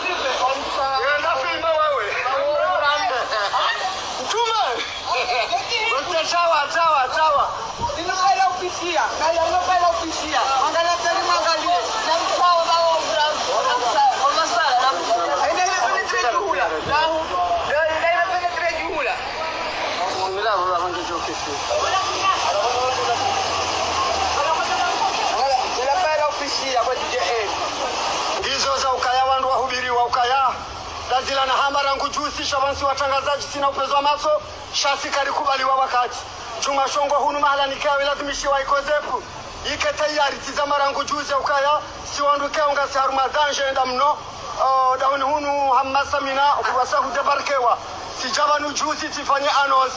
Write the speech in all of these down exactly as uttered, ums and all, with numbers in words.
Nenda filme wewe. Mtume. Wote tawa, tawa, tawa. Linu kaila upishia. Kaila, linu kaila upishia. Mwangalie tena, mwangalie. Na msawa, msawa, msawa. Msawa, msawa. Ende ile pene tule chakula. Lahu. Ende ile pene tule chakula. Bismillah, baba, manje joke. Ila kaila upishia kwa D J. Ngizo za ukaya wandru wahubiriwa ukaya. Dazila na hamba rangu juzi, sha pvanu si watrangazadji sina upvezo wa matso, sha si karikubaliwa wakati. Djumwa shongo hunu mahala nikao ilazimishiwa ikozepu. Ike tayari tizama rangu juzi ya ukaya, si wandru keo ngasi harumwa danger enda mno. O, dahoni hunu hamasa mina, ukuwasa hudebarkewa. Si dja pvanu juzi tifanye annonce.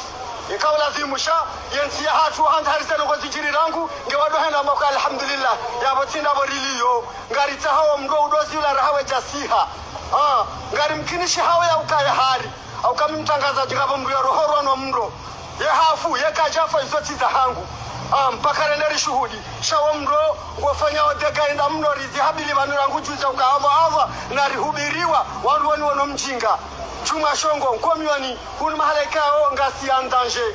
Ika ulazimu sha, yentsi ya hatru, handa hari zeno ngozi djiri rangu, nge wado henda mwaka alhamdulillah. Yapvo tsi nda pvo riliyo, ngaritsaho mndru udozi ula raha we djasiha. Ah, ngari mkinishi hawe ya ukaya hari. Au kami mtrangazadji ngapvo mndru ya rohorwa no mndru. Ye hafu, ye kadjafa izo tsi za hangu. Ah, mpaka rende rishuhudi. Sha wo mndru, ngofanya odega enda mndru rizi habili pvanu rangu juzi ya uka ava ava, na rihubiriwa, wandru woni wono mjinga. Djumwa shongo, nkomioni, hunu mahala ikao, ngasi en danger.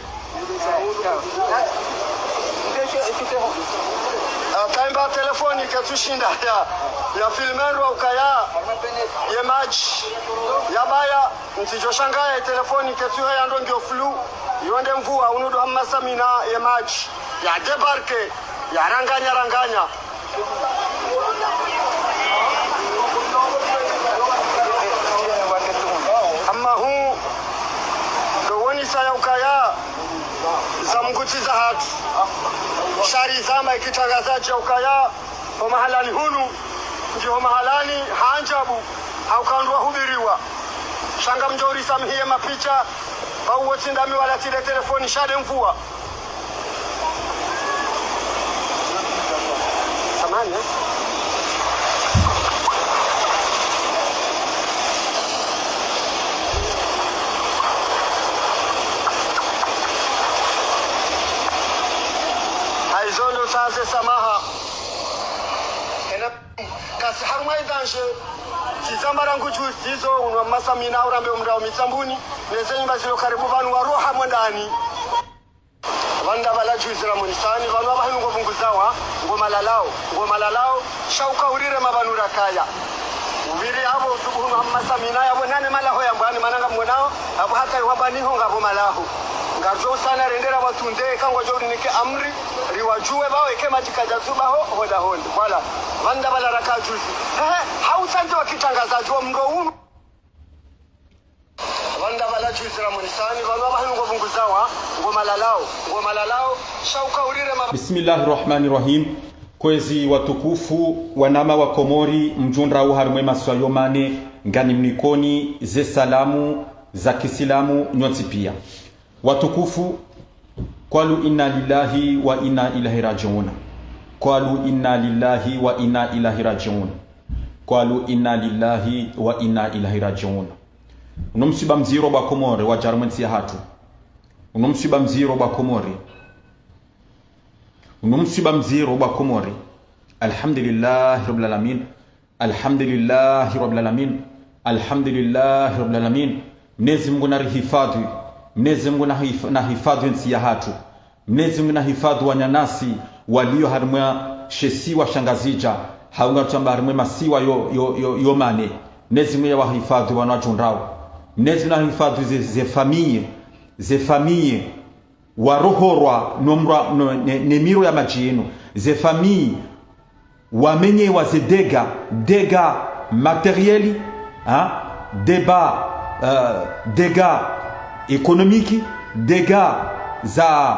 Ah, kaimba telefoni ketsushinda ya, ya filme ndro ukaya, ye madji, ya baya, ntsidjo shangaya telefoni ketsuhe ya ndro ngiyo flou, yonde mvua, unudu hamasa mina ye madji, ya debarke, ya ranganya, ranganya. Amma hu, ndo wonisa ya ukaya, za Mngu tsi za hatru. Sha rizamba ikitrangazadji ya ukaya, ho mahalani hunu, ngi ho mahalani ha ajabu, ha uka wandru wahubiriwa. Sha ngamdjo urisamihi ye mapicha, ba uwo tsi ndami wala tsi nde telefoni sha nde mvua. Samahani, eh? Haizo ndo tsaze samaha. Ena kasi harumwa idanger. Tizamba rangu juzi zizo, unu hamasa mina urambe umrao Mitsambuni, neze nyumba zilo karibu pvanu waroha mwendani. Pvanu ndapvala juzi la Monisani, pvanu apvaha inu ngo pvunguzawa, ngo malalao, ngo malalao, sha uka urire mapvanu rakaya. Upviri apvo usubuhu unu hamasa mina yapvo nane malaho yambwani mana ngamwonao, apvo hata iwambwani ho ngapvo malaho. Ngaridjo usana rendera watunde, eka ngwadjo urinike amri, riwadjuwe pvao, eke madji kadja zuba ho, hoda honde. Voilà. Pvanu ndapvala raka juzi. Ehe, ha utsandze wa kitrangazadji wa mndru unu. Pvanu ndapvala juzi la Monisani, pvanu apvaha inu ngo pvunguzawa, ngo malalao, ngo malalao, sha uka urire ma- Bismillahi Rahmani Rahim. Kwezi watukufu, wanama wa Komori, mdjundrao harimwa ye masiwa yo mane, ngani mnikoni ze salamu za kisilamu nyontsi pia. Watukufu, قالوا إنا لله وإنا إليه راجعون. قالوا إنا لله وإنا إليه راجعون. قالوا إنا لله وإنا إليه راجعون. Unu msiba mdziro bo wa Komori wadja harimwa ye ntsi ya hatru. Unu msiba mdziro bo wa Komori. Unu msiba mdziro bo wa Komori. Alhamdulillahi Rabbil Alamin. Alhamdulillahi Rabbil Alamin. Alhamdulillahi Rabbil Alamin. Mnyezi Mungu narihifadhwi. Mnyezi Mungu nahif-, nahifadhwi ntsi ya hatru. Mnyezi Mungu nahifadhwi wananyasi walio harimwa she siwa sha Ngazidja. Hau ngaritsuamba harimwa ye masiwa yo, yo, yo, yo mane. Mnyezi Mungu yawahifadhwi wanu wadjundrao. Mnyezi Mungu nahifadhwi ze, ze famille. Ze famille. Warohorwa no mra-, no, ne, ne miro ya madji yinu. Ze famille wamenyewa ze dégâts, dégâts matériels, hein, dégâts, euh, dégâts économiques, dégâts za,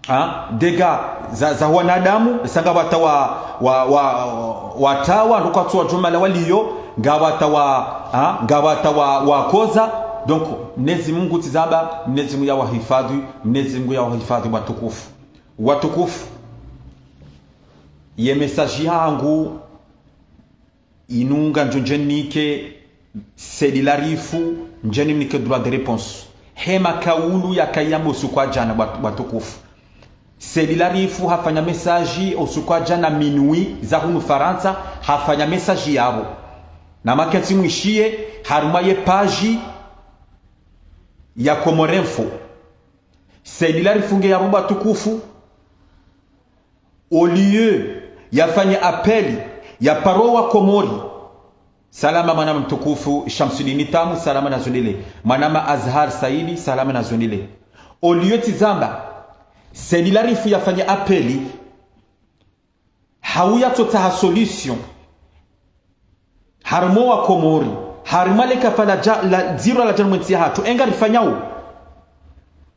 hein, dégâts za, za wanadamu, sa ngapvo hata wa, wa, wa, watawa, ndo kwatsu wa djumla walio, ngapvo hata wa, hein, ngapvo hata wa, wakoza. Donc, Mnyezi Mungu tizamba, Mnyezi Mungu yawahifadhwi, Mnyezi Mungu yawahifadhwi watukufu. Watukufu, ye message yangu inu ngamdjo ndjenike Said Larifou, ndjeni mnike droit de réponse. He makaulu yakayamba usiku wa djana, wat-, watukufu. Said Larifou hafanya message usiku wa djana minuit za hunu Farantsa, hafanya message yapvo. Namakentsi mwishiye harumwa ye page ya Comores Info. Saïd Larifou nge yapvo watukufu, au lieu yafanye appel ya paro wa Komori. Salama mwanama mtukufu Shamsudini Tamu, salama na zundile. Mwanama Azhar Saidi, salama na zundile. Au lieu tsi zamba Saïd Larifou yafanye appel, hau yatsotsaha solution harumwa wa Komori, harumwa le kafa la dja-, la dziro ladja harumwa entsi yahatru, enga rifanyao.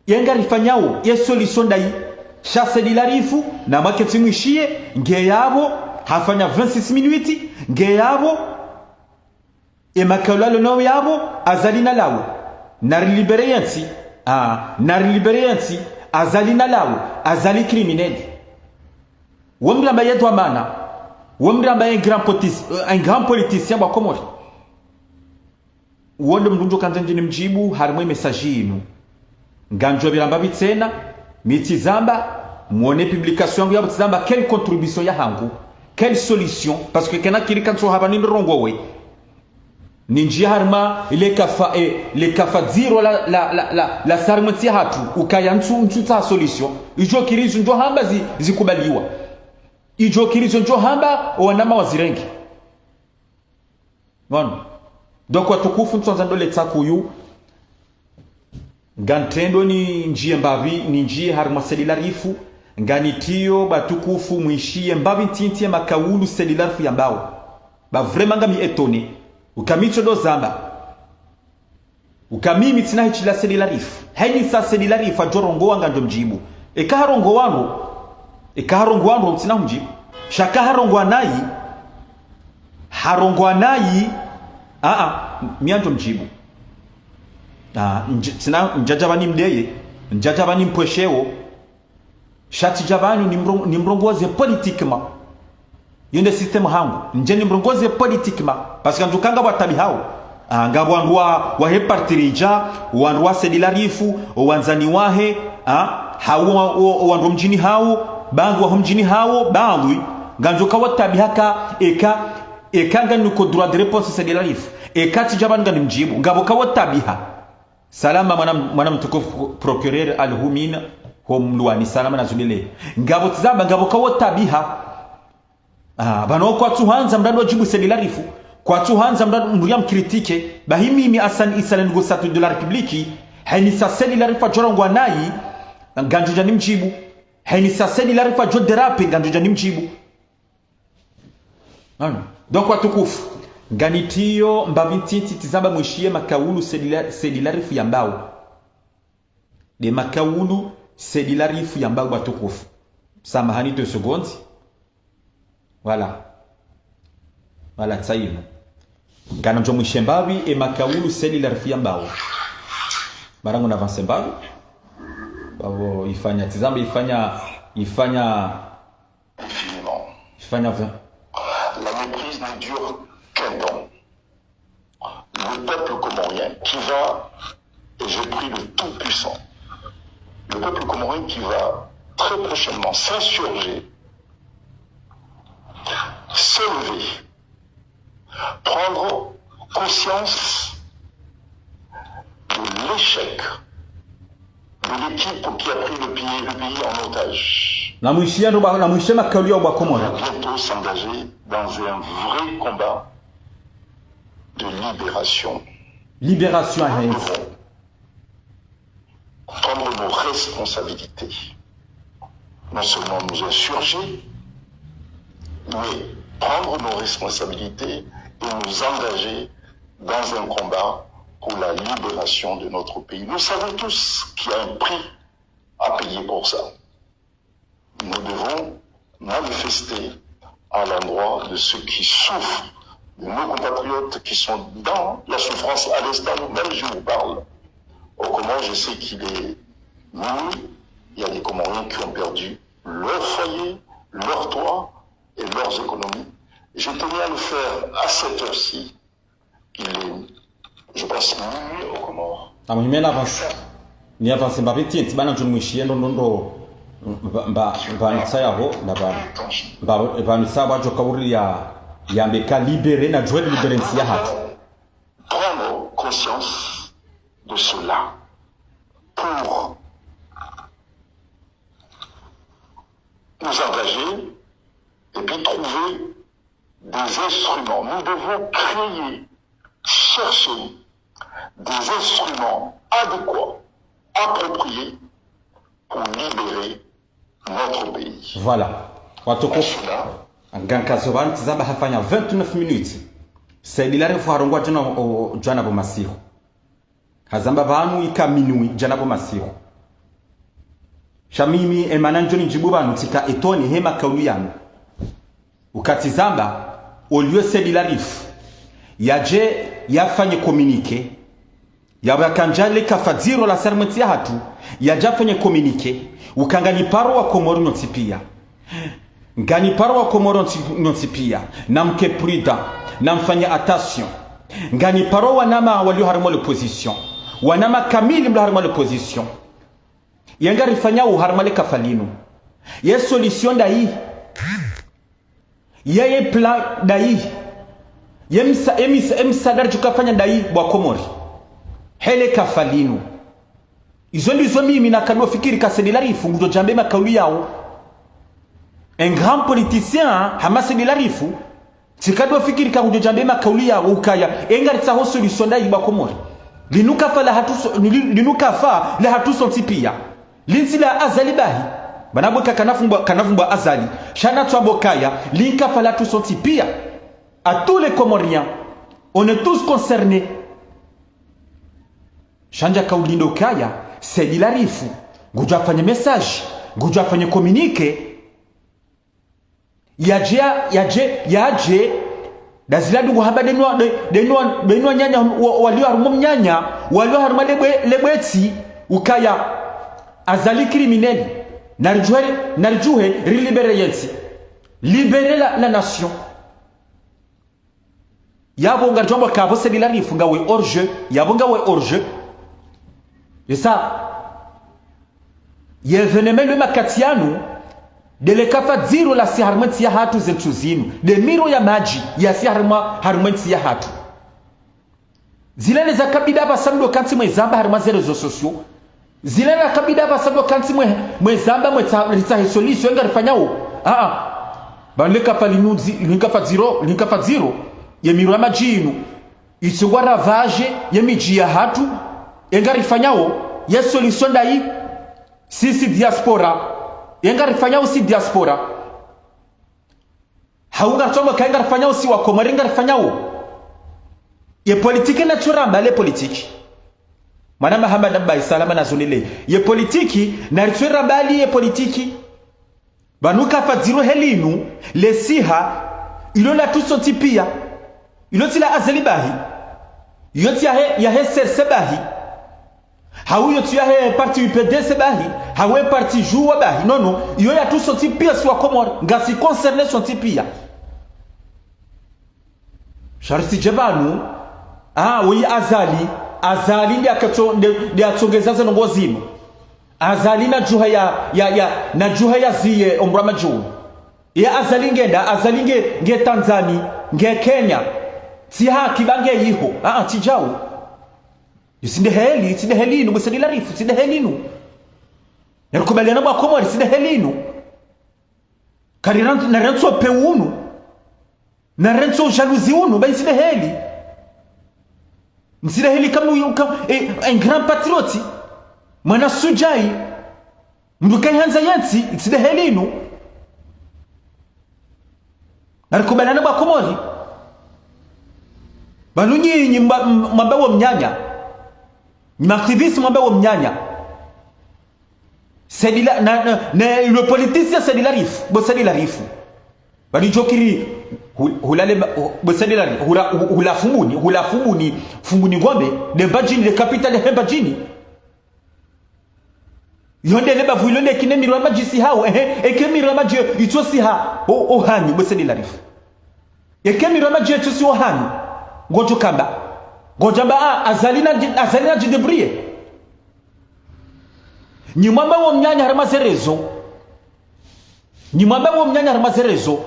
Enga rifanyao, ye solution ndayi? Sha Saïd Larifou, namakentsi mwishiye, nge yapvo, hafanya vingt-six minutes, nge yapvo, e makaulu yalo nayo yapvo, Azali nalawe. Nari libérer yentsi. Ah, nari libérer yentsi, Azali nalawe, Azali criminel. Wo mdru amba ye dhwamana, wo mdru amba ye grand politis-, un grand politicien wa Komori. Wo ndo mdru ndjo kandza ndjeni mdjibu harumwa e message yinu. Ngandjo pvira mbapvi tsena, mi tsi zamba, mwone publication yangu yapvo tsi zamba, quelle contribution yahangu, quelle solution, parce que kena kiri kantso hapva ni ndrongo we. Nindjiye harumwa le kafa, eh, le kafa dziro la, la, la, la, la sa harumwa entsi yahatru, ukaya ntsu, ntsutsaha solution. Idjo kiri izo ndjo hamba zi, zikubaliwa. Idjo kiri izo ndjo hamba, owanama wazirenge. Bon. Donc, watukufu, ntsondza ndole tsakuyu. Ngantrendo nindjiye mbapvi, nindjiye harumwa Saïd Larifou. Nganitiyo, watukufu, mwishiye mbapvi ntiti ye makaulu Saïd Larifou yambao. Ba vraiment ngami étonné. Uka mi tso ndo zamba. Uka mimi tsina hitsila Saïd Larifou. Hayini sa Saïd Larifou yadjo rongowa ngandjo mdjibu. Eka harongowa ndro. Eka harongowa ndro tsina humdjibu. Sha eka harongowa nayi. Harongowa nayi. Ah, ah, mi ngandjo mdjibu. Ah, ndj-, tsina, ndjadja pvanu nimdeye. Ndjadja pvanu nimpvweshewo. Sha tsidja pvanu nimro-, nimrongoze politiquement. Yo nde système hangu. Ndje nimrongoze politiquement. Parce que ndjuka ngapvo wataabihao. Ah, ngapvo wandru wa, wahe parti ridja, wandru wa Saïd Larifou, wandzani wahe, ah, hau wa, wa, wandru mdjini hawo, bangu waho mdjini hawo, bangu, ngandjuka wataabihao ka, eka, eka nganiko droit de réponse Saïd Larifou. Eka tsidja pvanu nganimdjibu. Ngapvo ka wataabiha. Salama mwana, mwana mtukufu procureur Al-Humina, ho Mlwani, salama na zundile. Ngapvo tsi zamba, ngapvo ka wataabiha. Ah, pvanu kwatsu handza mdru yadjibu Saïd Larifou, kwatsu handza mdru, mdru yamkritike, bahi mimi Hassan Issa le ndugu statue de la République, hayini sa Saïd Larifou yadjo rongowa nayi, ngandjo dja nimdjibu. Hayini sa Saïd Larifou yadjo déraper, ngandjo dja nimdjibu. Ano. Donc, watukufu, nganitiyo mbapvi ntiti tsi zamba mwishiye makaulu Saïd La-, Saïd Larifou yambao. Nde makaulu Saïd Larifou yambao, watukufu. Samahani deux secondes. Voilà. Voilà, tsi yinu. Nganamdjo mwishiye mbapvi e makaulu Saïd Larifou yambao. Mara ngunavance mbapvi. Bavo ifanya, tsi zamba ifanya, ifanya infiniment. Fanya vingt. La méprise ne dure qu'un temps. Le peuple comorien qui va, et je prie le Tout-Puissant, le peuple comorien qui va très prochainement s'insurger, se lever, prendre conscience de l'échec de l'équipe qui a pris le pays, le pays en otage. Namwishiye ndo ba-, namwishiye makaulu ya wakomori. Bientôt s'engager dans un vrai combat de libération. Libération, nous devons prendre nos responsabilités. Non seulement nous insurger, mais prendre nos responsabilités et nous engager dans un combat pour la libération de notre pays. Nous savons tous qu'il y a un prix à payer pour ça. Nous devons manifester à l'endroit de ceux qui souffrent, de nos compatriotes qui sont dans la souffrance à l'instant même où je vous parle. Aux Comores, je sais qu'il est minuit, il y a des Comoriens qui ont perdu leur foyer, leur toit et leurs économies. Je tenais à le faire à cette heure-ci. Il est, je pense, minuit aux Comores. Ah, mais il met l'avance. Ni avance mbapvi ntiti, bana ndjo mwishiye ndo, ndo, ndo, mba, mba, mba nitsa yapvo, mba, mba, mba nitsa pvadjo kauri ya, Yambe ka libéré, nadjue libéré ntsi yahatru. Prendre conscience de cela pour nous engager et puis trouver des instruments. Nous devons créer, chercher des instruments adéquats, appropriés pour libérer notre pays. Voilà. Watukufu. Cela, ngamkazo pvanu tsamba hafanya vingt-neuf minutes. Saïd Larifou harongoa djana, o, djana pvo masihu. Hazamba pvanu ika minuit, djana pvo masihu. Sha mimi, emana ndjo nidjibu pvanu, tsika étonné he makaulu yanu. Ukati zamba, au lieu Saïd Larifou yadje yafanye communiqué, yapvo yakandza le kafa dziro lasi harimwa entsi yahatru, yadje yafanye communiqué, uka nganiparo Wakomori nyontsi pia. Nganiparo Wakomori nyontsi, nyontsi pia. Namke prudent, namfanye attention. Nganiparo wanama walio harimwa l'opposition. Wanama kamili mlio harimwa l'opposition. Ye ngarifanyao harimwa le kafa linu. Ye solution ndayi. Ye, ye plan ndayi. Ye msa-, ye msa-, ye msaada ridjo kafanya ndayi bo Wakomori. He le kafa linu. Izo ndizo mimi nakado fikiri ka Saïd Larifou ngudjo djamba emakaulu yao. Un grand politicien, hama Saïd Larifou, tsikado fikiri ka ngudjo djamba emakaulu yao ukaya, ye ngaritsaho solution ndayi bo Wakomori. Linu kafa lahatru so-, li-, linu kafa lahatru sontsi pia. Li ntsi la Azali bahi. Mana bwe ka kanavumbwa, kanavumbwa Azali. Sha natswambe ukaya, li nkafa lahatru sontsi pia. À tous les Comoriens, on est tous concernés. Sha ndjaka ulindo ukaya, Saïd Larifou, ngudjo afanye message, ngudjo afanye communiqué. Yadje, yadje, yadje, ndazila ndrongoo hamba ndenwa, nde-, ndenwa, ndenwa nyanya, wa-, walio harumwa mnyanya, walio harumwa lebwe-, lebwetsi, ukaya, Azali criminel, naridjuhe, naridjuhe, rilibéré yentsi. Libérer la, la nation. Yapvo ngaridjo amba ka pvo Saïd Larifou ngawe hors jeu, yapvo ngawe hors jeu. Esa, ye événement lo makati yanu, nde le kafa dziro lasi harimwa entsi yahatru ze ntsu zinu, nde miro ya madji yasi harimwa, harimwa entsi yahatru. Zila nde za kabida pvasa mdo kantsi mwezamba harimwa ze réseaux sociaux. Zila nde za kabida pvasa mdo kantsi mwe, mwezamba mwetsa, ritsahe solution, ye ngarifanyao. Ah, ah. Pvanu le kafa linu dzi-, li nkafa dziro, li nkafa dziro. Ye miro ya madji inu. Itsi ngwa ravagé ye midji yahatru, ye ngarifanyao, ye solution ndayi, sisi diaspora, ye ngarifanyao si diaspora. Hau ngaritsoamba ka ye ngarifanyao si Wakomori, ye ngarifanyao. Ye politique natsu ramba le politique. Mwana Mahamada Mbaye Salama nazonele. Ye politique, naritsu ramba li ye politique. Pvanu kafa dziro he linu, le siha, ilo lahatru sontsi pia. Ilo tsi la Azali bahi. Iyo tsi yahe, yahe CRC bahi. Hau iyo tsi yahe parti U P D C bahi. Hau ye parti Juwa bahi. Non, non. Iyo yahatru sontsi pia si Wakomori. Ngasi concerné sontsi pia. Sha ritsidje pvanu, ah, woyi Azali, Azali nde akatso-, nde, nde atsongeza ze ndrongoo zinu. Azali nadjuha ya, ya, ya, nadjuha ya ziye omrwa madjuu. Ye Azali ngenda, Azali nge, nge Tanzani, nge Kenya. Tsi haki ba nge yiho. Ah, ah, tsi djau. Tsi nde heli, tsi nde heli inu, bo Saïd Larifou, tsi nde heli inu. Narikubaliane bo Wakomori, tsi nde heli inu. Kari ran-, narantso pe unu. Narantso jalousie unu, ba ntsi nde heli. Ntsi nde heli kamu, ka-, eh, un grand patriote. Mwana sudjai. Mndru kayihandza yentsi, ntsi nde heli inu. Narikubaliane bo Wakomori. Pvanu nyinyi mwa-, mwa-, mwamba wo mnyanya. Nyi ma activistes mwamba wo mnyanya. Saïd La-, na, na, na, le politicien Saïd Larifou, bo Saïd Larifou. Pvanu djo kiri, hu-, hula le ba-, hu-, bo Saïd Larifou, hula, hu-, hula Fumbuni, hula Fumbuni, Fumbuni Ngombe, nde Mbadjini, nde capitale he Mbadjini. Yo nde le bavu ilo nde kine miro ya madji siha wo, ehe, eke miro ya madji itso siha, o, o hanyu, bo Saïd Larifou. Eke miro ya madji itso siha o hanyu, ngodjo kamba. Ngodjo amba, ah, Azali na, Azali nadji débrouiller. Nyi mwamba wo mnyanya harimwa ze réseaux. Nyi mwamba wo mnyanya harimwa ze réseaux.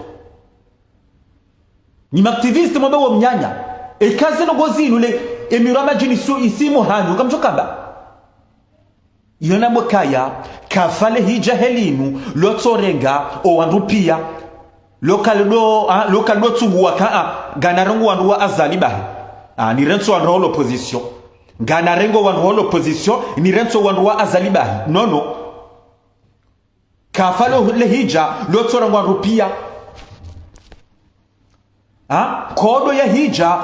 Nyi ma activistes mwambe wo mnyanya. Eka zinu ngozi inu le, emiro ya madji ni su isimu hanyu, kamdjo kamba. Iyo nambe kaya, kafa le hidja helinu, lotsorenga, owandru piya. Loka lo, ah, loka lotsunguwa ka, ah, ngana rengo wandru wa Azali bahi. Ah, nirentso wandru wa l'opposition. Ngana rengo wandru wa l'opposition, nirentso wandru wa Azali bahi. Non, non. Kafa lo, le hidja, lotsorengwa wandru piya. Ha? Kodo ya hidja,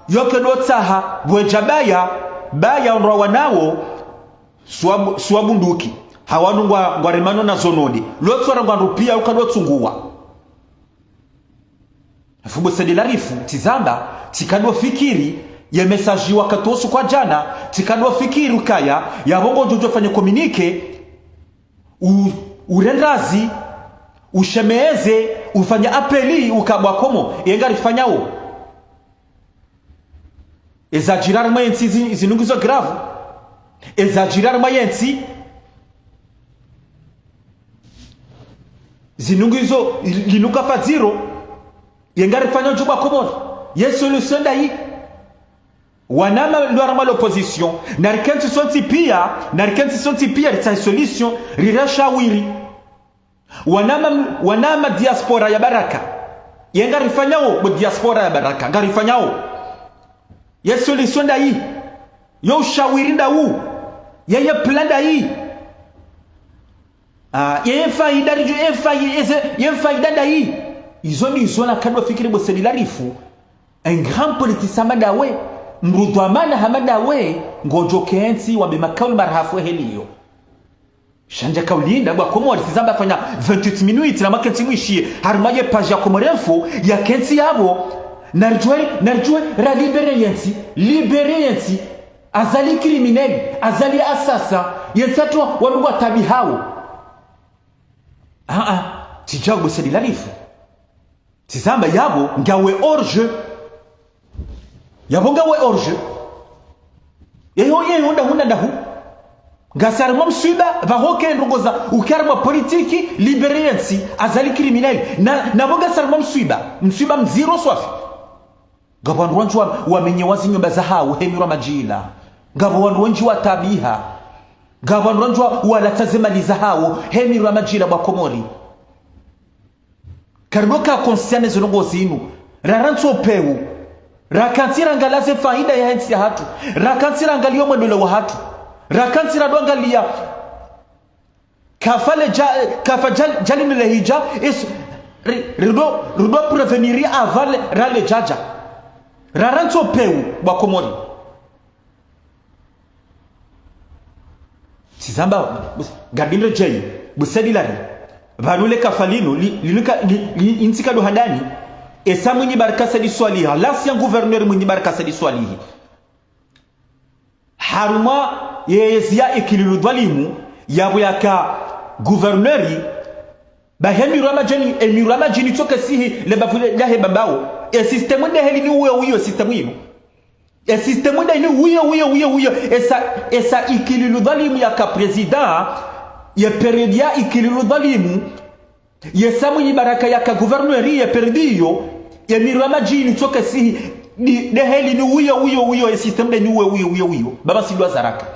yoke lotsaha, bwedja baya, baya ondro wanawo, swabu, swabunduki. Hawanu ngwa, ngwa remano na zonodi. Lotsorengwa wandru piya, uka lotsunguwa. Afu bo Said Larifou, tsizamba, tsikado fikiri, ye message wakati wosu kwa djana, tsikado fikiri ukaya, yapvo ngodjo fanye communiqué, u, urendrazi, ushemeze, ufanye appel, ukabwa komo, yenga rifanyao. Eza djiri harimwa yentsi zi, zinu ngizo grave. Eza djiri harimwa yentsi, zinu ngizo, linu kafa dziro. Yenga rifanyao djuu bwa Komori. Ye solution ndayi. Wanama lwara mwa l'opposition, narikentsi sontsi piya, narikentsi sontsi piya, ritsahe solution, rire shawiri. Wanama, wanama diaspora ya baraka. Yenga rifanyao, bo diaspora ya baraka, nga rifanyao. Ye solution ndayi. Yo ushawiri ndawu. Ye, ye plan ndayi. Ah, ye faida ridjo, ye faida, eze, ye faida ndayi. Izo ndizo nakado fikiri bo Said Larifou. Un grand politicien hama ndawe, mdru dhwamana hama ndawe, ngodjo kentsi wambe makauli marahafu heli iyo. Shandja kaulinda bwa Komori, tsizamba fanya vingt-huit minutes na makentsi mwishiye, harimwa ye page ya Comores Infos, ya kentsi yapvo, naridjuwe, naridjuwe, ra libérer yentsi, libérer yentsi, Azali criminel, Azali assassin, yentsi hatru wandru ngwa taabihao. Ah, ah, tsidja bo Said Larifou. Tsizamba yapvo ngawe hors-jeu. Yapvo ngawe hors-jeu. Yeho, yeho, ndahu na ndahu. Ngasi harimwa mswiba, pvaho ke ndrongo za, uke harimwa politiki, libérer yentsi, Azali criminel. Na, napvo ngasi harimwa mswiba. Mswiba mdziro swafi. Ngapvo wandru wendji wa, wamenyewa zinyumba zahawo, he miro ya madji ila. Ngapvo wandru wendji wataabiha. Ngapvo wandru wendji wa, walatsa ze mali zahawo, he miro ya madji ila bwa Komori. Karidoka conscient ne zindrongo zinu. Rarantsi upvewu. Rakantsi rangalia ze faida ya yentsi yahatru. Rakantsi rangalia omwendeleo wahatru. Rakantsi radoangalia. Kafa le dja, kafa dja, dja linu le hidja, is, ri, rido, rido prévenir avant le, ra le djadja. Rarantsi upvewu, bwa Komori. Tsizamba, bus, gabindre djeyi, bo Said Larifou. Pvanu le kafa linu, li, linu ka, li, li, intsi kado handani. Esa Mwinyi Baraka Said Soilihi, l'ancien gouverneur Mwinyi Baraka Said Soilihi. Harumwa ye, ye ziya ikililu dhwalimu, yapvo yaka gouverneur, ba he miro ya madji ni, e miro ya madji ni tsoke sihi, le bavu le, lahe Bambao. E système nde heli ni uyo, uyo, e système inu. E système nde ni uyo, uyo, uyo, uyo. Esa, esa ikililu dhwalimu yaka président, ye période ya ikililu dhwalimu, yesa Mwinyi Baraka yaka gouverneur ye période iyo, ye miro ya madji ni tsoke sihi, ni, nde heli ni uyo, uyo, uyo, e système nde ni uyo, uyo, uyo, uyo. Baba sidwa zaraka.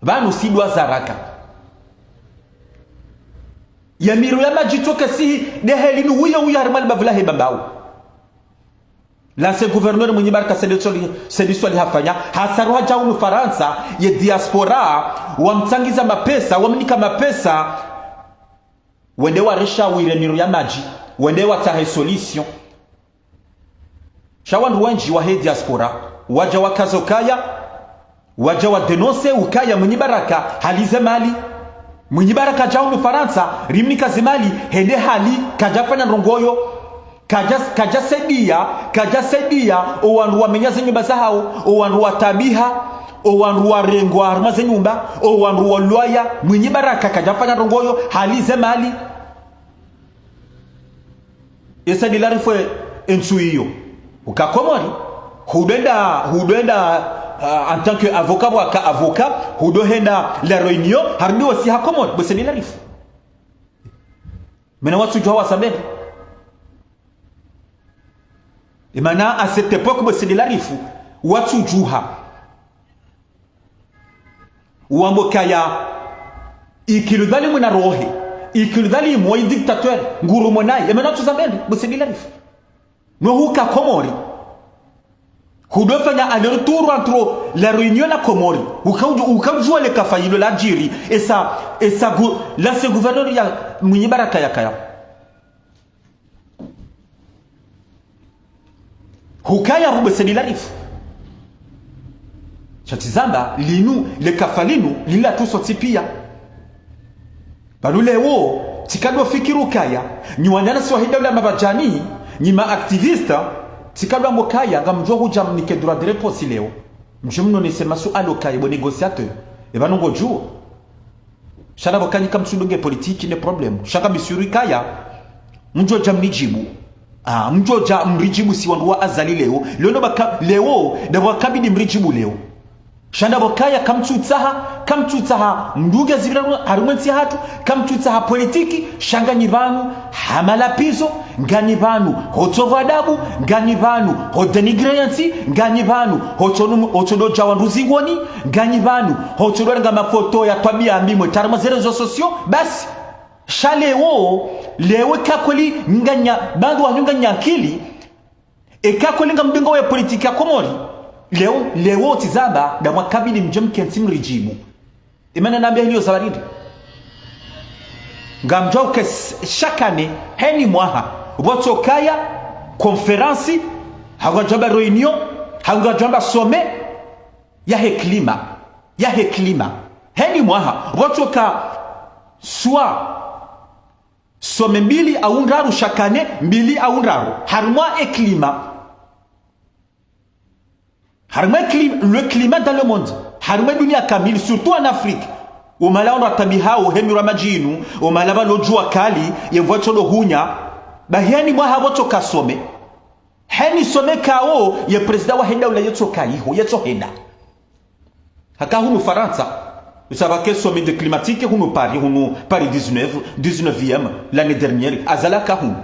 Pvanu sidwa zaraka. Ye miro ya madji tsoke sihi, nde heli ni uyo, uyo, harimwa le bavu lahe Bambao. L'ancien gouverneur Mwinyi Baraka Said Soilihi, Said Soilihi hafanya, hasaru hadja hunu Farantsa, ye diaspora, wamtsangiza mapesa, wamnika mapesa, wende warishawiri miro ya madji, wende watsahe solution. Sha wandru wendji wahe diaspora, wadja wakaza ukaya, wadja wa dénoncer ukaya Mwinyi Baraka hali ze mali. Mwinyi Baraka hadja hunu Farantsa, rimnika ze mali, hende hali, kadjafanya ndrongo yo. Kadja, kadjasaidia, kadjasaidia, owandru wamenya ze nyumba zahawo, owandru wataabiha, owandru warengwa harumwa ze nyumba, owandru walwaya, Mwinyi Baraka kadjafanya ndrongo yo, hali ze mali. Esa Said Larifou entsu iyo. Uka Komori, hudenda, hudenda, ah, en tant que avocat, waka avocat, hudo henda La Réunion, harudi wasi ha Komori, bo Said Larifou. Mena watsudjuwa wasambeni. Emana, à cette époque, bo Said Larifou, watsudjuha. Wambo kaya, ikilu dhalimu na rohe, ikilu dhalimu wa dictateur, nguru monayi, emana tsuzambeni, bo Said Larifou. No huka Komori. Hudofanya aller-retour entre La Réunion na Komori. Uka udju-, uka udjua le kafa ilo ladjiri, esa, esa gu-, l'ancien gouverneur ya Mwinyi Baraka yakaya. Hukaya bo Said Larifou. Sha tsizamba, linu, le kafa linu, lila tuso tsipia. Pvanu leo, tsikadwa fikiri ukaya, nyi wananyasi wahe daula mabadjani, nyi ma activistes, tsikadwa mbo kaya, ngamdjo hudja mnike droit de réponse leo. Mdje mnonese masuala ukaya, bo négociateur. Epvanu ngodjuo. Sha ndapvo kanyi kamtsudunge politique ne problème. Sha ngamsuri kaya, mdjo dja mnidjibu. Ah, mdjo dja mridjibu si wandru wa Azali leo. Leo no baka, leo, ndapvo kabidi mridjibu leo. Sha ndapvo kaya kamtsutsaha, kamtsutsaha mdunge zibira harumwa entsi hatru, kamtsutsaha politique, sha nganyi pvanu, ha malapvizo, nganyi pvanu, ho tsovu adabu, nganyi pvanu, ho dénigrer yentsi, nganyi pvanu, ho tsono, ho tsono dja wandru zingoni, nganyi pvanu, ho tsono renga mafoto ya twabia mbi mwe harumwa ze réseaux sociaux, basi. Sha leo, leo eka kweli nganya, pvandru wanyu nganya akili, eka kweli ngamdunga we politique ya Komori, leo, leo tsizamba, ndamwa kabidi mdje mkentsi mridjibu. Emana nambia hiliyo zabaridi. Ngamdjo uka s-, chaque année, heni mwaha, pvotsokaya, conférence, hau ngadjwamba réunion, hau ngadjwamba sommet, yahe climat, yahe climat. Heni mwaha, pvotsoka soit sommet mbili au ndraru chaque année, mbili au ndraru. Harumwa e climat. Harumwa e clim-, le climat dans le monde. Harumwa e dunia kamili, surtout en Afrique. Omahala wandru watabihao, he mirwa madji inu, omahala pvalo djuwa kali, ye mvua itsodo hunya. Bahi heni mwaha pvotsoka sommet. Heni sommet kao, ye président wahe daula yetsoka iho, yetsohenda. Haka hunu Farantsa, usaba ke sommet de climatique hunu Paris, hunu Paris dix-neuf, dix-neuvième, l'année dernière, Azali haka hunu.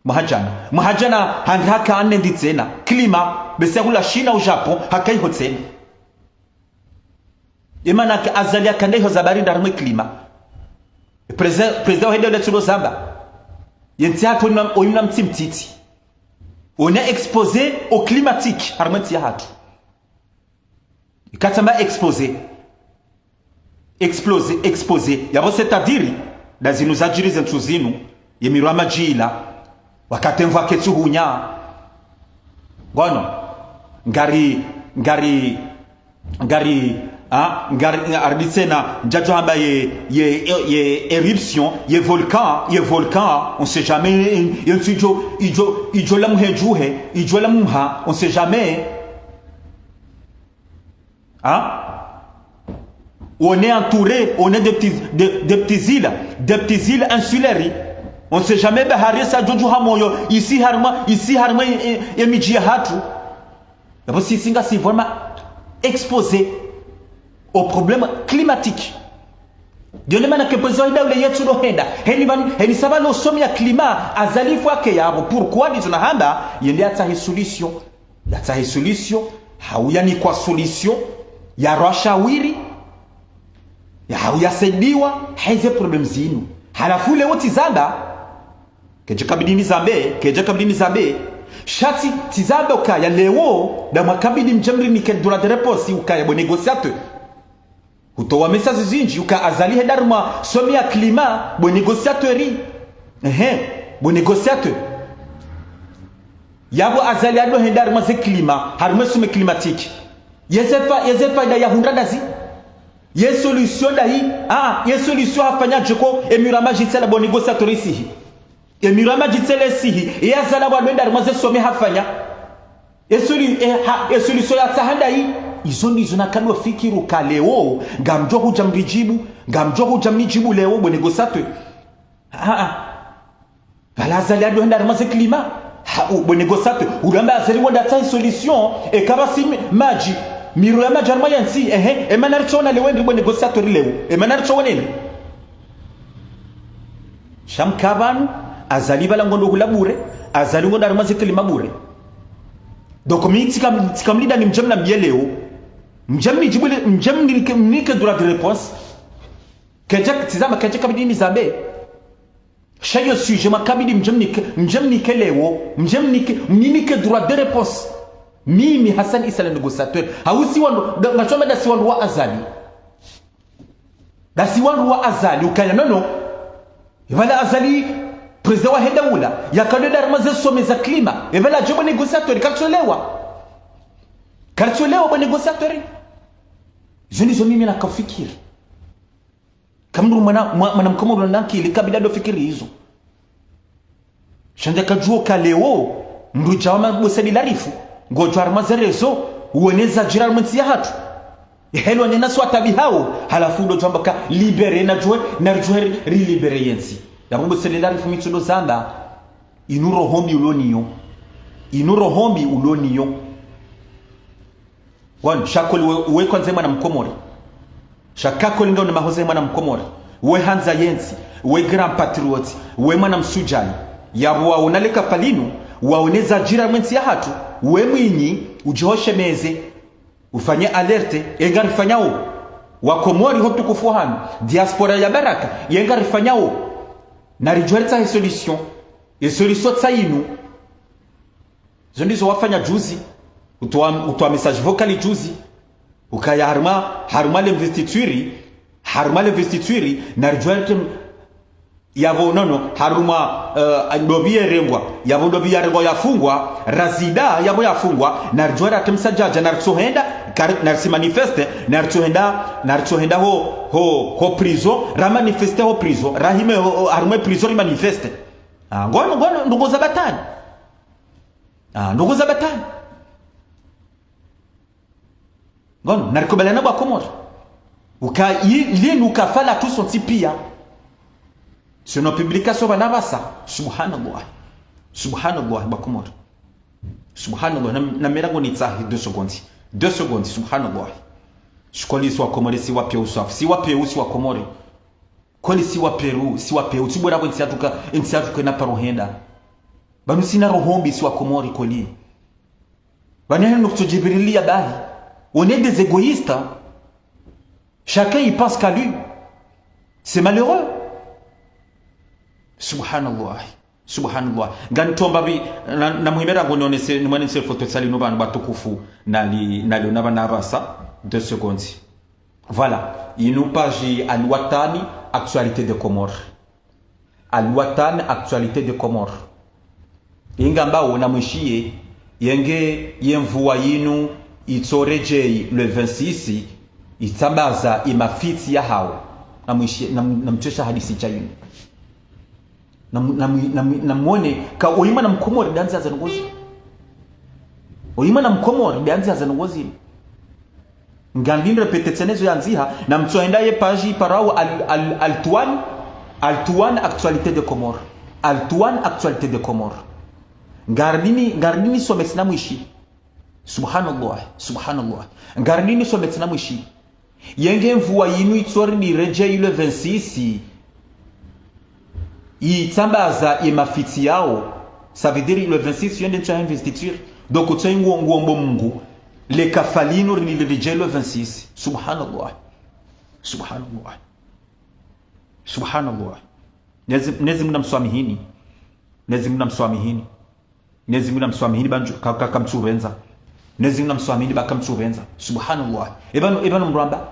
Mwaha djana. Mwaha djana, handi haka hane ndi tsena. Climat, bese hula Chine au Japon, haka iho tsena. Emana ke Azali haka nda iho zabaridi harumwa e climat. Président, président wahe daula tsudo zamba. Yentsi hatru oyimna, oyimna mtsi mtiti. On est exposé au climatique, harumwa entsi yahatru. Ikatsamba exposé. Explosé, exposé. Yapvo c'est-à-dire, nda zinu zadjiri ze ntsu zinu, ye mirwa madji ila, wakati mvua ketsu hunya. Ngono, ngari, ngari, ngari, ah, ngari, ngari tsena, ndjadjo hamba ye, ye, ye, ye éruption, ye volcan, ye volcan, on sait jamais, ye ntsu idjo, idjo, idjo lamuha djuhe, idjo lamuha, on sait jamais. Hein? On est entouré, on est des petits, des, des petites îles, des petites îles insulaires. On sait jamais, bahari sa djodjo ha moyo, isi harumwa, isi harumwa e, e, e midji yahatru. Yapvo sisi ngasi vraiment exposé au problème climatique. Ndiyo ne mana ke président wahe daula yetsudo henda. Heni pvanu, heni saba lo sommet ya climat, Azali fwake yapvo. Pourquoi ndizo nahamba, yende yatsahe solution. Yatsahe solution, hau yanikwa solution, yarwa shawiri, ya hau yasaidiwa, heze problème zinu. Halafu leo tsizamba, kedje kabidi nizambe, kedje kabidi nizambe, sha tsi, tsizambe ukaya leo, ndamwa kabidi mdje mrinike droit de réponse ukaya bo négociateur. Hutowa message zindji, uka Azali henda harumwa sommet ya climat, bo négociateur. Ehe, bo négociateur. Yapvo Azali ado henda harumwa ze climat, harumwa sommet climatique. Yeze fa-, yeze faida yahundra ndazi. Ye solution ndayi, ah, ye solution hafanya dje ko, e mirwa madji tsela bo négociateur isihi. E mirwa madji tsela isihi, ye Azali wandwenda harumwa ze sommet hafanya. E solu-, e ha-, e solution yatsaha ndayi, izo ndizo nakadwa fikiri uka leo, ngamdjo hudja mridjibu, ngamdjo hudja mnidjibu leo, bo négociateur. Ah, ah. Pvala Azali ado henda harumwa ze climat. Ha, u, bo négociateur, ulamba Azali wanda tsahe solution, eka pvasi mi-, madji, mirwa ya madji harumwa yentsi, ehe, emana ritsoona leo ndri bo négociateur leo, emana ritsoona ndri. Sha mka pvanu, Azali pvala ngondo hula bure, Azali ngo ndaruma ze kalima bure. Donc mi tsika, tsikamlida ni mdje mnambiye leo. Mdje mnidjibu le, mdje mnike, mnike droit de réponse. Kedja, tizama kedja kabidi nizambe. Sha yo sujet makabidi mdje mnike, mdje mnike leo. Mdje mnike, mnike droit de réponse. Mimi Hassan Issa le négociateur. Hausi wandru, nga, ngashwamba ndasi wandru wa Azali. Ndasi wandru wa Azali, ukaya nono. Epvala Azali, président wahe daula, yakalo ndaruma ze sommet za climat. Epvala djo bo négociateur, karitsolewa. Karitsolewa bo négociateur. Izo ndizo mimi nakafikiri. Kamdru mwana, mwa-, mwana mkomori na ankili, kabidi ndo fikiri izo. Sha ndja kadjuwa ka leo, mdru djawa ma Bosedi Larifu, ngodjo harumwa ze réseaux, uwone zadjiri harumwa entsi yahatru. Helo nena swa tabi hawo, halafu ndo djwamba ka libéré na djuwe, na ridjuwe ri, ri libéré yentsi. Yapvo Bosedi Larifu mi tsundo zamba, inu roho mbi ulo nayo. Inu roho mbi ulo nayo. Wanu, sha kweli we, we kwandza mwana mkomori. Sha ka kweli ngawe na mahoza mwana mkomori. We handza yentsi, we grand patriote, we mwana msudjani. Yapvo waona le kafa linu, waone zadjiri harumwa entsi yahatru, we mwinyi, udjihoshemeze, ufanye alerte, ye ngarifanyao. Wakomori ho tukufu hanu, diaspora ya baraka, ye ngarifanyao. Na ridjuwe ritsahe solution, ye solution tsi inu. Zo ndizo wafanya juzi, utowa, utowa message vocal juzi, ukaya harumwa, harumwa l'investiture, harumwa l'investiture, na ridjuwe ritsahe, yapvo nono, harumwa, eh, ndopvi yerengwa, yapvo ndopvi yarengwa yafungwa, Razida, yapvo yafungwa, na ridjuwe ritsahe msadjadja, na ritsohenda, kari-, na risi manifeste, na ritsohenda, na ritsohenda ho, ho, ho prison, ra manifeste ho prison, rahime ho, ho, harumwa prison ri manifeste. Ah, ngono, ngono, ndrongoo za batwali. Ah, ndrongoo za batwali. Ngono, na rikubaliane bo wakomori. Uka, yi, linu kafa latru sontsi piya. Sur nos publications pvanu pvasa. Subhanallah. Subhanallah, bo wakomori. Subhanallah. Na, na mera ngo nitsahe deux secondes. Deux secondes, subhanallah. Sha kweli si wakomori, si wapvewu swafi. Si wapvewu, si wakomori. Kweli si wapvewu, si wapvewu. Tsi bora bo entsi yahatru ka, entsi yahatru kayina paro hwenda. Pvanu sina roho mbi si wakomori kweli. Pvanu hanu kutso djibiriliya bahi. On est des égoïstes, hein. Chacun y pense qu'à lui. C'est malheureux. Subhanallah. Subhanallah. Ngam tsoomba pvi, na, na muhimera ngo nionese, nimwanise foto tsali no pvanu pvatukufu, nali, nali ona pvanu pvasa, deux secondes. Voilà. Inu page Al Watan, Actualité des Comores. Al Watan, Actualité des Comores. Ingamba wo namwishiye, yenge ye mvua yinu itsoredjeyi le vingt-six, itsambaza ye mafitsi yahawo. Namwishiye, nam-, namtsesha hadisi dja yinu. Nam-, nam-, nam-, namwone, ka oyi mwana mkomori nde yandziha ze ndrongoo zi. Oyi mwana mkomori nde yandziha ze ndrongoo zi. Ngam répéter tsena ezo yandziha, namtsohenda ye page iparwao Al-, Al-, Altwan, Altwan Actualité des Comores. Altwan Actualité des Comores. Ngardini, ngardini some tsena mwishi. Subhanallah, subhanallah. Ngardini some tsena mwishi. Yenge mvua yinu itsoridi redjeyi le vingt-six. Itsambaza ye mafitsi yawo. Ça veut dire le vingt-six, yende ntsu ya investiture. Donc, tso ingo, ngombo Mungu. Le kafa linu rilidje le vingt-six. Subhanallah. Subhanallah. Subhanallah. Mnyezi, Mnyezi Mungu namswamihini. Mnyezi Mungu namswamihini. Mnyezi Mungu namswamihini ba ndjo, ka, ka, kamtsupvendza. Mnyezi Mungu namswamihini ba kamtsupvendza. Subhanallah. Epvanu, epvanu mdru hamba.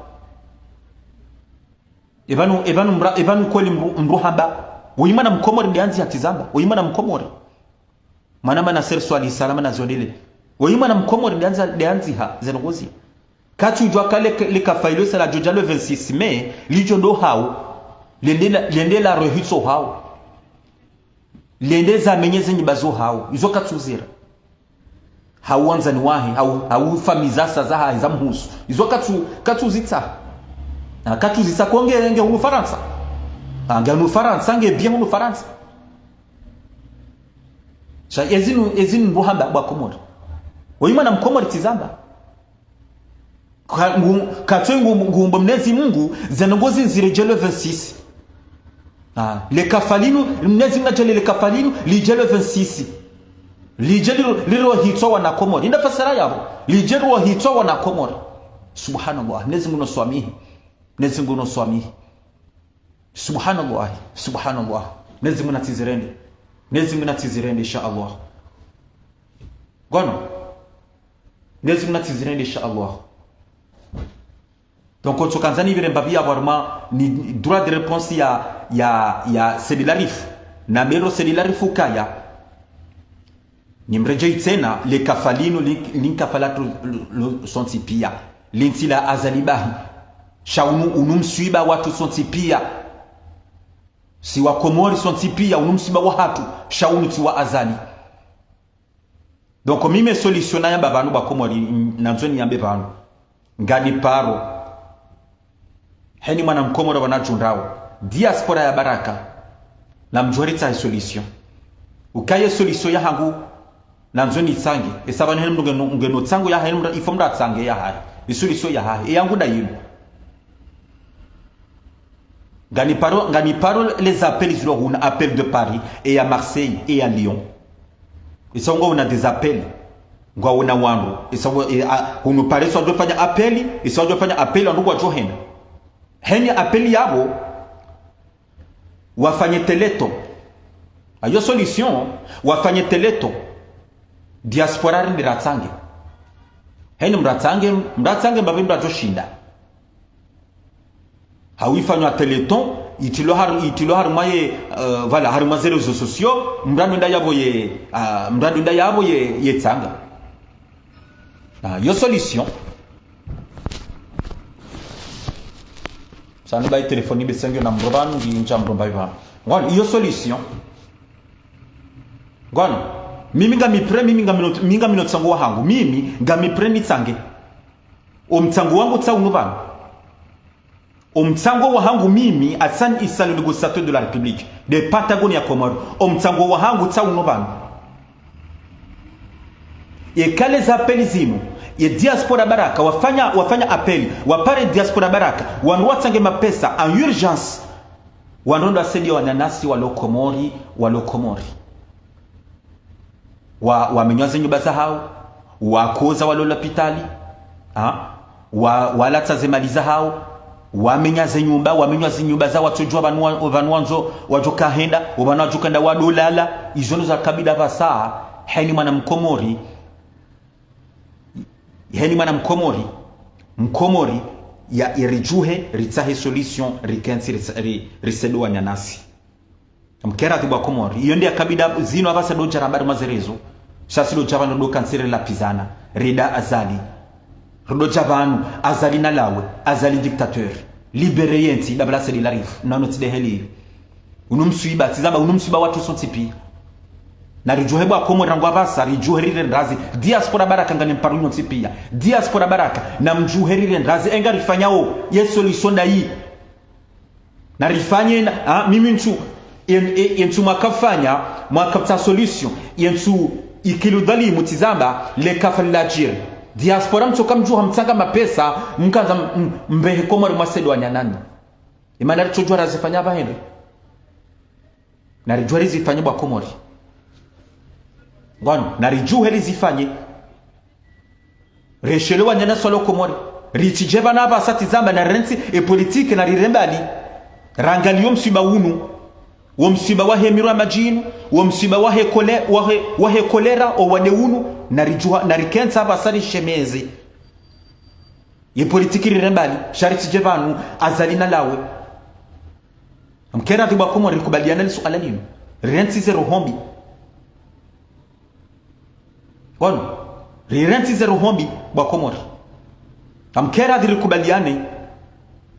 Epvanu, epvanu mdru, epvanu kweli mdru, mdru hamba. Oyi mwana mkomori nde yandziha tsi zamba. Oyi mwana mkomori. Mwana mana Nasser Swalihi Salama na zondele. Oyi mwana mkomori nde yandza, nde yandziha ze ndrongoo zi. Katsudjuwa ka le, le kafa ilo sa ladjodja le vingt-six mai, lidjo ndo hawo. Lende la, lende la rehitso hawo. Lende zamenye ze nyimba zo hawo. Izo katsuzira. Hawu wandzani wahe, hawu, hawu famiyi zasa zahahe zamhusu. Izo katsu, katsuzitsaha. Ah, katsuzitsaha ko nge, nge hunu Farantsa. Ah, nge hunu Farantsa, nge bien hunu Farantsa. Sha ezinu, ezinu mdru hamba bo wakomori. Oyi mwana mkomori tsi zamba. Ka, ngu, katso ngu, ngombo Mnyezi Mungu, ze ndrongoo zi ziredjeyi le vingt-six. Ah, le kafa linu, Mnyezi Mungu nadjaanlie le kafa linu, lidje le vingt-six. Lidje liro, liro hitswa wana Komori. Nda fasara yapvo. Lidje liro hitswa wana Komori. Subhanallah. Mwenyezi Mungu no swamihi. Mwenyezi Mungu no swamihi. Subhanallah. Subhanallah. Mwenyezi Mungu natsizirende. Mwenyezi Mungu natsizirende, insha Allah. Ngono. Mwenyezi Mungu natsizirende, insha Allah. Donc, ntsu kandza nipvire mbapvi ya waruma ni droit de réponse ya, ya, ya Said Larifou. Na mero Said Larifou kaya. Nimredjeyi tsena, le kafa linu, li, li kafa latru, lu, lu, sontsi pia. Li ntsi la Azali bahi. Sha unu, unu mswiba watru sontsi pia. Si wa Komori sontsi pia, unu mswiba wahatru, sha unu tsi wa Azali. Donc, mimi solution nayamba pvanu ba Komori, nandzo niyambe pvanu. Ngani paro. Heni mwana Mkomori pvanu adjundrao. Diaspora ya baraka. Namdjuwe ritsahe solution. Ukaya ye solution yahangu, nandzo nitsange. Esa pvanu heni mndru ngeno, ngeno tsangu yahahe, mndru, il faut mndru atsange yahahe. Ye solution yahahe. Ye yangu nda yinu. Ngani paro, ngani paro les appels zilo hunu, appel de Paris, et à Marseille, et à Lyon. Isa ngwaona des appels. Ngwaona wandru. Isa ngwa, e, a, hunu Paris wadjo fanya appel, isa wadjo fanya appel, wandru ngwadjo henda. Heni appel yapvo, wafanye téléthon. Ayo solution, wafanye téléthon. Diaspora rende ratsange. Heni mratsange, mratsange mbapvi mradjo shinda. Hau ifanywa téléthon, itrilwa haru, itrilwa harumwa ye, euh, voilà, harumwa ze réseaux sociaux, mndru nda yapvo ye, ah, mndru nda yapvo ye, ye tsanga. Ah, yo solution. Sanu bayi téléphone be sengyo na mndru pvanu, ngi ntsa mndru mbayi pvanu. Ngono, iyo solution. Ngono, mimi ngami prêt, mimi ngami no, mimi ngami no tsango wahangu, mimi ngami prêt nitsange. O mtsango wangu tsa unu pvanu. O mtsango wahangu mimi, Hassan Issa le négociateur de la République, de Patagonia Comores. O mtsango wahangu tsa unu pvanu. Ye kale ze appel zinu, ye diaspora baraka, wafanya, wafanya appel, wapare diaspora baraka, wandru watsange mapesa, en urgence. Wandru ndo wasaidia wananyasi walo Komori, walo Komori. Wa, wamenywa ze nyumba zahao, wakoza walo lapitali, ha? Wa, walatsa ze mali zahao, wamenywa ze nyumba, wamenywa ze nyumba za watsodjuwa pvanu wa, pvanu wandzo, wadjo kahenda, o pvanu wadjo kahenda wadolala, izo ndo za kabida pvasa, heni mwana Mkomori, heni mwana Mkomori, Mkomori, ya, ya ridjuhe, ritsahe solution, rikentsi, ritsa-, ri, risaidia wananyasi. Mkera ti ba Komori. Iyo nde ya kabida zinu apvasa ridjo dja ramba harumwa ze réseaux. Sha si ridjo dja pvanu ridjo kantsi rilapvizana. Rida Azali. Ridjo dja pvanu Azali nalawe. Azali dictateur. Libéré ye ntsi, dabala Said Larifou. Nano tsi deheli. Unu mswiba, tsi zamba unu mswiba watru sontsi pia. Na ridjuhe ba Komori rangu apvasa, ridjuhe rirende hazi. Diaspora baraka ngani mparo inu ntsi pia. Diaspora baraka, namdjuhe rirende hazi. Enga rifanyao, ye solution ndayi. Na rifanye na, ah, mimi ntsu, yen, yen, yentsu mwakafanya, mwakapvatsa solution, yentsu ikili dhalimu tsi zamba, le kafa ladjiri. Diaspora mtsoka mdjuha mtsanga mapesa, mkandza m-, m-, mbehe Komori mwasaidia wananyasi. Imana ritsodjuwa razifanya apvaha hende. Na ridjuwa rizifanye ba Komori. Ngono, na ridjuhe rizifanye. Reshelewa wananyasi walo Komori. Ritsidje pvanu apvasa tsi zamba na rentsi ye politique na rirende mbali. Rangaliye o mswiba unu. Wo mswiba wahe miro ya madji inu. Wo mswiba wahe kole-, wahe, wahe kolera, o wade unu. Na ridjuha, na rikentsi apvasa rishemeze. Ye politique rirende mbali. Sha ritsidje pvanu Azali nalawe. Mkera ti ba Komori rikubaliane le suala linu. Rentsi ze roho mbi. Ngono, rirentsi ze roho mbi ba Komori. Ngamkera ti rikubaliane.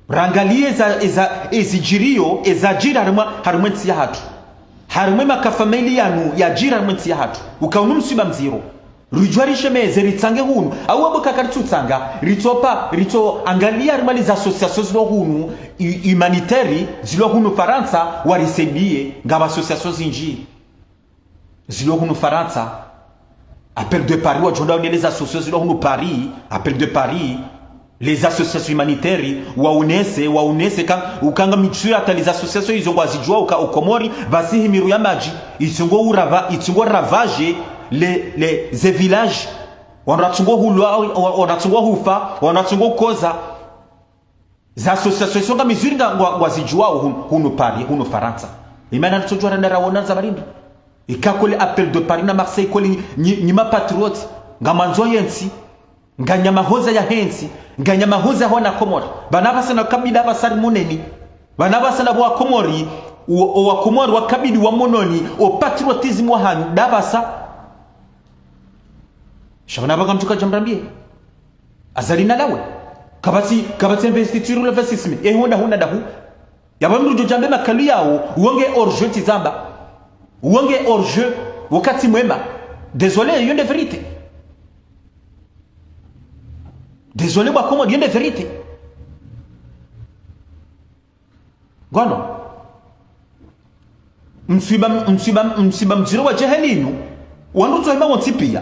Rangaliye eza, eza, ezidjiriyo, ezadjiri harumwa, harumwa entsi yahatru. Harumwa makafa mayili yanu, yadjiri harumwa entsi yahatru. Uka unu mswiba mdziro. Ridjuwa rishemeze, ritsange hunu. Awu abo kaka ritsutsanga, ritsopa, ritso angaliya harumwa les associations zilo hunu, hu-, humanitaires, zilo hunu Farantsa, warisaidiye, ngapvo associations zindji. Zilo hunu Farantsa, Appel de Paris, wadjo hwenda wone les associations zilo hunu Paris, Appel de Paris, les associations humanitaires, waonese, waonese, ka-, uka ngamdjuwa hata les associations izo ngwazidjuwa uka o Komori, pvasi hi miro ya madji, itsi ngo urava-, itsi ngo ravager, les, les, ze villages, wandru watsungo hulwa, wa-, wandru watsungo hufa, wandru watsungo koza. Za association, association nga mizuri nga, ngwa, ngwazidjuwao hun-, hunu Paris, hunu Farantsa. Imana ntsodjuwa randa rawona za barindi. Ika kweli appel de Paris na Marseille kweli nyi, nyi, nyi mapatriotes, ngamwandzo yentsi, nganyamahoza yahentsi, nganyamahoza hona Komori. Bana basa na kabila basa rimoneni. Bana basa na bo wa Komori, o, o wa Komori wa kabili wamononi, o patriotisme wahanyu, da basa. Sha bana baka mtsuka djamrambiye. Azali nalawe. Kapvatsi, kapvatsi investiture le vingt-six mai. E honda huna dahu. Yaba mdru djo djambe makalu yawo, wonge hors-jeu tsi zamba. Wonge hors-jeu, wakati mwema. Désolé, yo nde vérité. Désolé, bo wa Komori, yo nde vérité. Ngono. Mswiba, mswiba, mswiba mdziro wa djeheli inu. Wandru tsohema wontsi piya.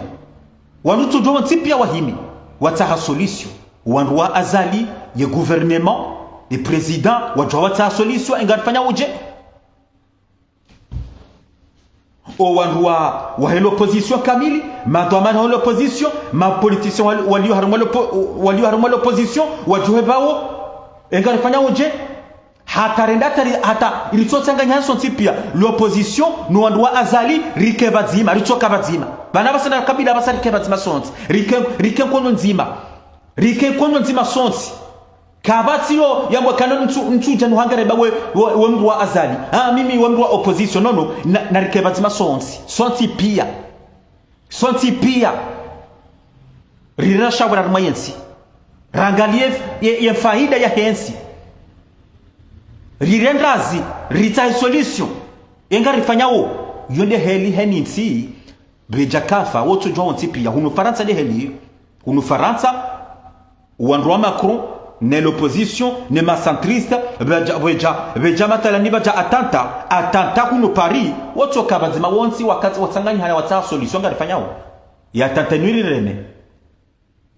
Wandru tsodjuwa wontsi piya wahimi. Watsaha solution. Wandru wa Azali, ye gouvernement, ye président, wadjuwa watsaha solution, enga rifanya udje. O wandru wa, wahe l'opposition kamili, madhwamana wahe l'opposition, ma politiciens wali, waliyo harumwa l'oppo-, waliyo harumwa l'opposition, wadjuhe bawo, enga rifanya udje, hata renda hata ri-, hata ritsotsanganya sontsi piya, l'opposition, no wandru wa Azali, rike pvadzima, ritsoka pvadzima. Bana basa na kabila basa rike pvadzima sontsi, rike, rike nkono ndzima, rike nkono ndzima sontsi. Kapvatsi yo, yambo kana ntsu, ntsudja nuhangare ba we, we, we mndru wa Azali. Ah, mimi we mndru wa opposition. Non, non, na, na rike pvadzima sontsi. Sontsi piya. Sontsi piya. Rirenda shawura harumwa yentsi. Rangaliye ye, ye faida yahentsi. Rirendrazi, ritsahe solution. Enga rifanya wo. Yo nde heli heni ntsi. Bedja kafa, wotsodjuwa wontsi piya. Hunu Farantsa nde heli. Hunu Farantsa, wandru wa Macron, ne l'opposition, ne ma centristes, bedja, bedja, bedja matalani bedja attentat, attentat hunu Paris, wotsoka pvadzima wontsi wakati watsanganyihana watsaha solution nga rifanya wo. Ye attentat inu irireme.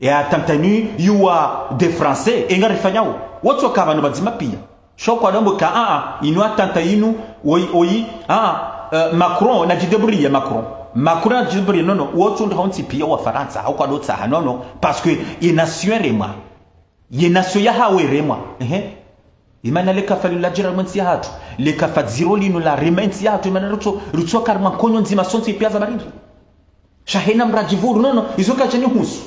Ye attentat inu yuwa des Français, enga rifanya wo. Wotsoka pvanu pvadzima piya. Sho kwadambo ka, ah, ah, inu attentat inu, oyi, oyi, ah, ah, eh, Macron nadjidébrouille, Macron. Macron nadjidébrouille, non, non, wotsundra hontsi piya wa Farantsa, hau kwadotsaha, non, non, parce que ye nation iremwa. Ye nation yahawo iremwa. Ehe. Imana leka falila djira mwe ntsi yahatru. Leka fadziro linu larema ntsi yahatru. Imana rutso, rutsoka harumwa nkono ndzima sontsi piya za barindi. Sha hena mradjivuru, non, non, izo kadjanihusu.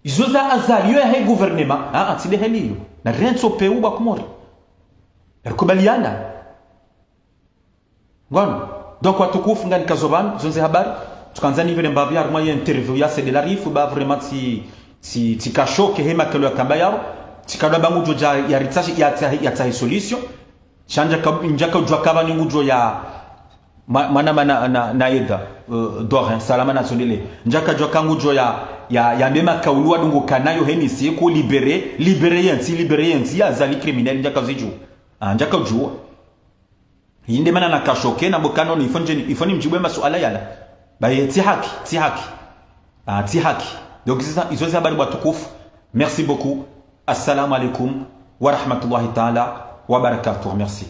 Izo za Azali, yo yahe gouvernement. Ah, ah, tsi nde heli yo. Na rentso pewu ba Komori. Narikubaliana. Ngono. Donc, watukufu, nganikazo pvanu, zo nde habari. Tsukandza nipvire mbapvi harumwa ye interview ya Said Larifou, ba vraiment tsi, tsi, tsikashoke he makalo yakamba yaro. Tsikadwa ba ngudjo dja, yaritsahe, yatsahe, yatsahe solution. Sha ndjaka, ndjaka udjuwa kaba ni ngudjo ya, ma-, mana mana na, na yeda, euh, Dorin, salama na sondele. Ndjaka udjuwa ka ngudjo ya, ya, ya mema kaulu wadungu kanayo heni siku libérer, libérer yentsi, libérer yentsi, ya Azali criminel, ndjaka zidjuwa. Ah, ndjaka udjuwa. Inde mana nakashoke, nambo ka non, il faut ndjeni, il faut nimdjibu ye masuala yala. Ba ye tsi haki, tsi haki. Ah, tsi haki. Donc, c'est ça, izo ze habari watukufu. Merci beaucoup. Assalamu alaikum wa rahmatullahi ta'ala wa barakatuh. Merci.